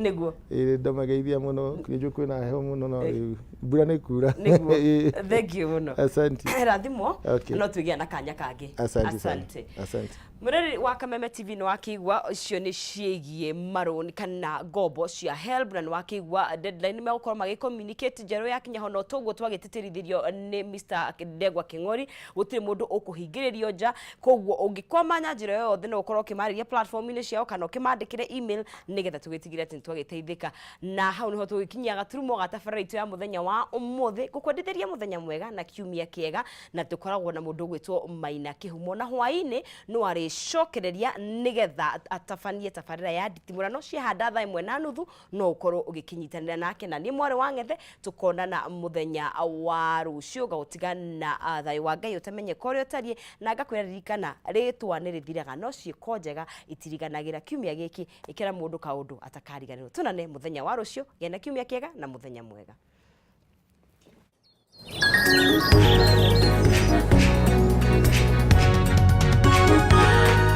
Ĩĩ, ndamageithia mũno. Kĩnjũ kwĩna heho mũno, no rĩu mbura nĩ kura. Nĩguo. Thank you mũno. Asante. Rathimwo. No twĩgĩa na kanya kangĩ. Asante sana. Asante. Asante. Mũreri wa Kameme TV, nĩ wakĩigua ũcio nĩ ciĩgiĩ marũni kana ngombo cia HELB, na nĩ wakĩigua deadline megũkorwo magĩ communicate njerũ yakinya ho. No toguo twagĩtĩtĩrithĩrio nĩ Mr. Ndegwa Kĩng'ori, gũtirĩ mũndũ ũkũhingĩrĩrio nja. Koguo ũngĩkwama na njĩra yothe, no ũkorwo ũkĩmarĩria platform-inĩ ciao kana ũkĩmandĩkĩre email, nĩgetha tũgĩtigĩre atĩ nĩ twagĩteithĩka. Na hau nĩho tũgĩkinyia gaturumo ga tabarĩra itũ ya mũthenya wa ũmũthĩ. Ngũkwendithĩria mũthenya mwega na kiumia kĩega, na tũkoragwo na mũndũ ũgwĩtwo Maina Kĩhumo, na hwaĩ-inĩ no arĩcokereria nĩgetha atabanie tabarĩra ya nditimũrano ciahanda thaa 1:30. No ũkorwo ũgĩkĩnyitanĩra nake. Na niĩ mwarĩ wa Ng'ethe, tũkonana mũthenya wa rũciũ. Ngagũtiga na thayũ wa Ngai ũtamenyeka ũrĩa ũtariĩ, na ngakwĩra ririkana, rĩtwa nĩ rĩthiraga no ciĩko njega itiriganagĩra. Kiumia gĩkĩ ĩkĩra mũndũ kaũndũ atakariganĩrwo. Tũnane mũthenya wa rũciũ. Gĩa na kiumia kĩega na mũthenya mwega.